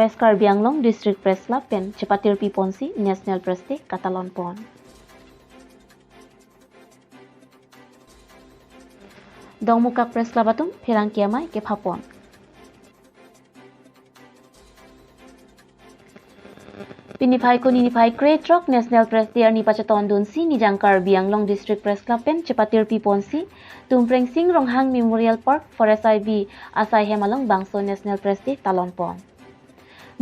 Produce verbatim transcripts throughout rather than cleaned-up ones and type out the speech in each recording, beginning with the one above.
West Karbi Anglong District Press Club pen chepatirpi ponsi National Press Day katalon pon. Dongmukak Press Club atum pherangke amei kepha pon. Pini niphai kuni niphai krethrok National Press Day arni pachetondunsi Nijang Karbi Anglong District Press Club pen chepatirpi ponsi Tumprengsing Ronghang Memorial Park Forest I B asai hem along bangso National Press Day talon pon.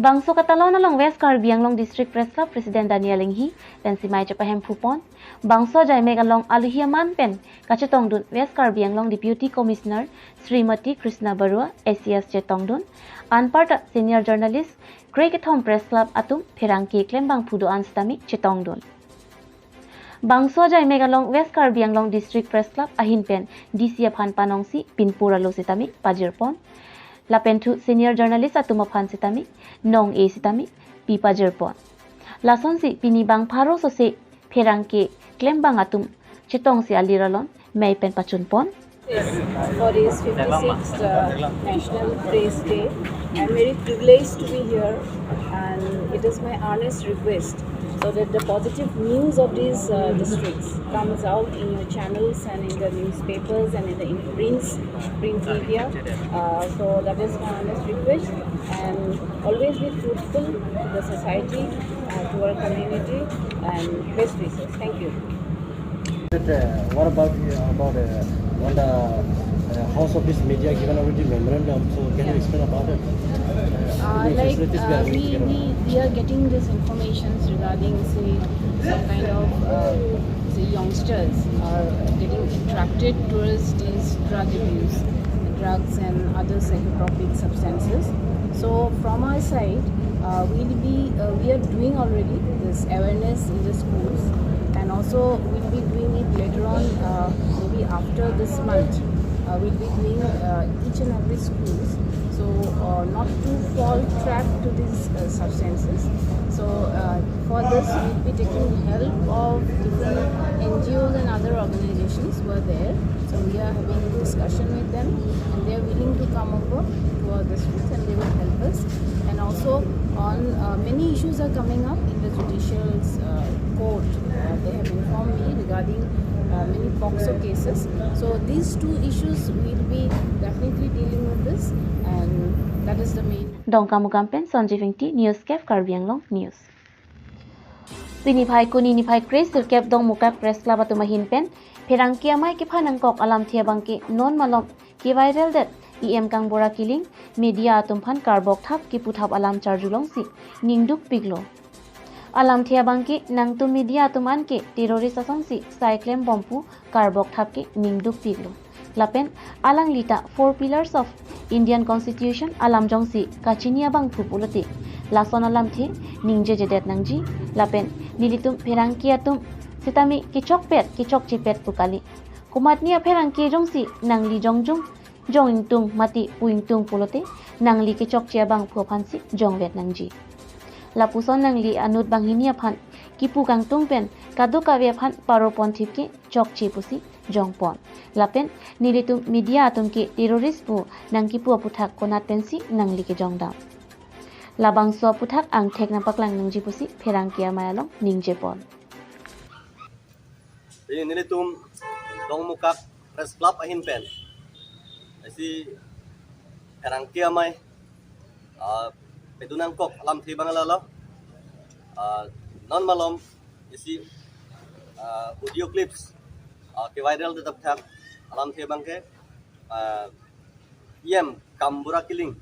Bangso katalon along West Karbi Anglong District Press Club President Daniel Inghi pensi mei chepahemphu pon. Bangso ajaimek along alohi aman pen kachetongdun West Karbi Anglong Deputy Commissioner Srimati Krishna Barua A C S chetongdun. Anparta senior journalist krekethom Press Club atum pherangke klembangphu do-an sitame chetongdun. Bangso ajaimek along West Karbi Anglong District Press Club ahin pen D C aphan panongsi pinpur alo sitame pajirpon. Lapen thu senior journalist atum aphan sitame nong-e sitame pi pajirpon. Lasonsi pini bang pharo sose pherangke klembang atum chetongsi alir alon mei pen pachunpon. Yes, for this fifty-sixth uh, National Press Day. I'm very privileged to be here, and it is my earnest request so that the positive news of these uh, districts comes out in your channels and in the newspapers and in the in prints, print media. Uh, so that is my earnest request, and always be fruitful to the society, uh, to our community, and best wishes. Thank you. But, uh, what about, uh, about, uh, on the, uh, House of this Media given already memorandum? So can you Yeah. explain about it? Uh, Any like, facilities we uh, are we, going to get? we, we are getting these informations regarding, say, some kind of, uh, say, youngsters are getting attracted towards these drug abuse, drugs and other psychotropic substances. So from our side, uh, we'll be, uh, we are doing already this awareness in the schools, and also we'll be doing it later on, uh, maybe after this month. Uh, we'll be doing, uh, each and every schools. So, uh, not to fall trap to these, uh, substances. So, uh, for this, we'll be taking help of different N G Os and other organizations who are there. So we are having a discussion with them, and they are willing to come over to our districts, and they will help us. And also on, uh, many issues are coming up in the judicial, uh, court. Uh, they have informed me regarding, uh, many POCSO cases. So these two issues we'll be definitely dealing with this, and that is the main. Dongkamukam pen Sanjeev Ingti, News Cap Karbi Anglong News. Pini niphai kuni niphai kresirkep Dongmukak Press Club atum ahin pen pherangke amei kepha nangkok alamthe abangke non malom keviral det E M Kangbura Killing media atum aphan karbok thap kipu thap alam charjulongsi ningdukpiklo. Alamthe abangke nangtum media atum anke terrorist asonsi sai klembom pu karbok thap ke ningdukpiklo. Lapen alangli ta four pillars of Indian Constitution alam jongsi kachini abangphu pulote lason alamthe ningjejedet nangji. Lapen nelitum pherangke atum sitame kechokpet kechokchepet pu kali. Komatne apherangke jongsi nangli jongjung jong ingtung mati pu ingtung pulote nangli kechokche abangphu aphansi jongvet nangji. Lapuson nangli anut banghini aphan kipu kangtung pen kadokave aphan paro ponthip ke chokche pusi jongpon. Lapen nelitum media atum ke terrorist pu nangkipu aputhak konat pensi nangli kejongdam. Labangso aputhak angthek nangpaklang nangji pusi pherangke amei along ningjepon. Pini nelitum Dongmukak Press Club ahin pen isi pherangke amei, ah, pedun nangkok alamthe abang lalo. Ah, non malom isi, ah, audio clips, ah, keviral det aphuthak alamthe abangke, ah, E M Kangbura Killing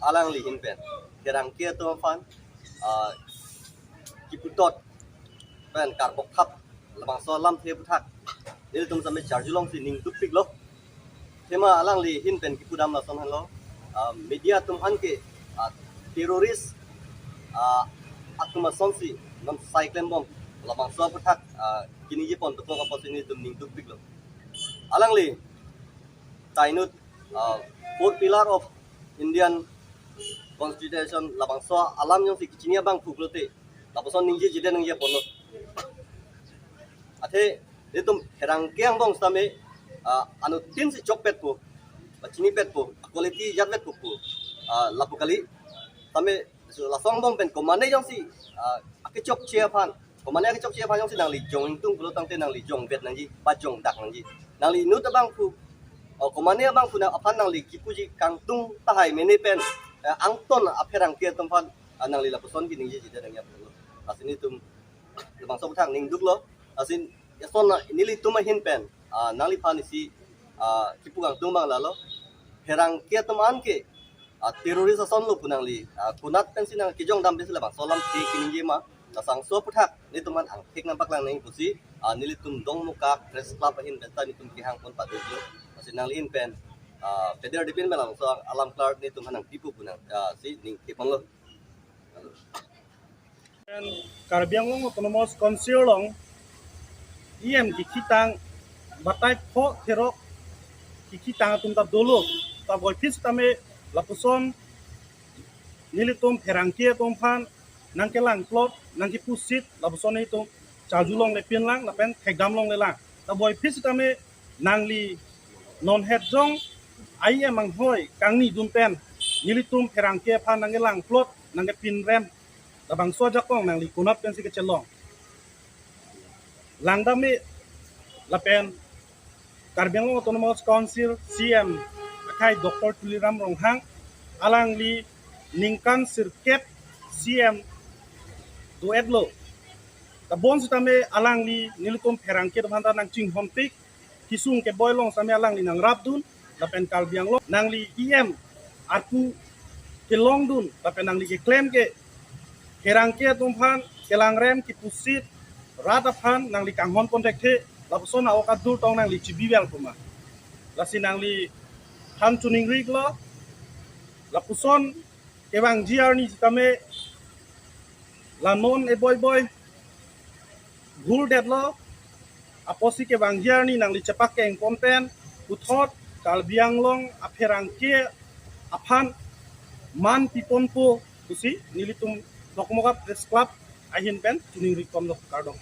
alangli ahin pen pherangke atum aphan, ah, kiputhot pen karbok thap labangso alamthe aputhak nelitum sitame charjulongsi ningdukpiklo. Athema alangli ahin pen kipudam lason henlo, ah, media atum anke, ah, terrorist, ah, atum asonsi non sai klembom labangso aputhak, ah, kiningje pon dokok apotsi nelitum ningdukpiklo. Alangli ta inut, ah, four pillar of Indian Constitution labangso alam jongsi kachini abangphu pulote lapuson ningjejedet nangji aponlo. Athe nelitum pherangke angbong sitame, ah, anuttin si chokpetpo, pachinipetpo, quality jatpetpo pu, ah, lapu kali. Tame laso angbong pen komane jongsi, ah, akechokche aphan, komane akechokche aphan jongsi nangli jong ingtung pulo tangte nangli jong bet nangji, ba jong dak nangji. Nangli inut abangphu, o komane abangphu na aphan nangli kipuji kangtung tahai mene pen, eh, angton apherangke atum aphan, ah, nangli lapuson kiningjeji det nangji aphan. Lasi nelitum labangso aputhak ningduklo. Lasi eson na nelitum ahin pen, ah, nangliphan isi, ah, kipu kangtung abang lalo. Pherangke atum an ke, ah, terrorist asonlo pu nangli, ah, konat pensi nangkejong dam pensi labangso alamthe kiningje ma. Labangso aputhak nelitum aphan angthek nangpaklang nangji pusi, ah, nelitum Dongmukak Press Club ahin pen ta nelitum kehang pon paduklo. Lasi nangli ahin pen, ah, peder dipin pen labangso alam klar nelitum aphan nangpipo pu nang, ah, si ningke ponlo. Karbi Anglong Autonomous Council along E M kikhitang batai pho therok kikhitang atum ta dolo, ta boiphit sitame lapuson nelitum pherangke atum aphan nangkelangplot, nangkipusit, lapuson nelitum charju longle pinlang lapen thekdam longle lang. Ta boiphit sitame nangli non het jong E M anghoi kangnidun pen nelitum pherangke aphan nangkelangplot, nangkepinrem, labangso ajakong nangli konat pensi kechelong. Langdam me lapen Karbi Anglong Autonomous Council C M akhai Doctor Tuliram Ronghang alangli ningkan sirkep C M do-etlo. Ta bonsitame alangli nelitum pherangke atum aphan ta nangchinghonpik, kesung keboi along sitame alangli nangrapdun, lapen Karbi Anglong nangli E M arpu kelongdun, lapen nangli keklem ke pherangke atum aphan kelangrem kipusit rat aphan nangli kanghon pon thekthe, lapuson a-ok adur tong nangli chibivel puma. Lasi nangliphan choningriklo, lapuson kevangji arni sitame la non eboi boi bhul detlo, apotsi kevangji arni nangli chepak keng pon pen puthot Karbi Anglong apherangke aphan man piponpo pusi nelitum Dongmukak Press Club ahin pen chiningri ponlo, kardom.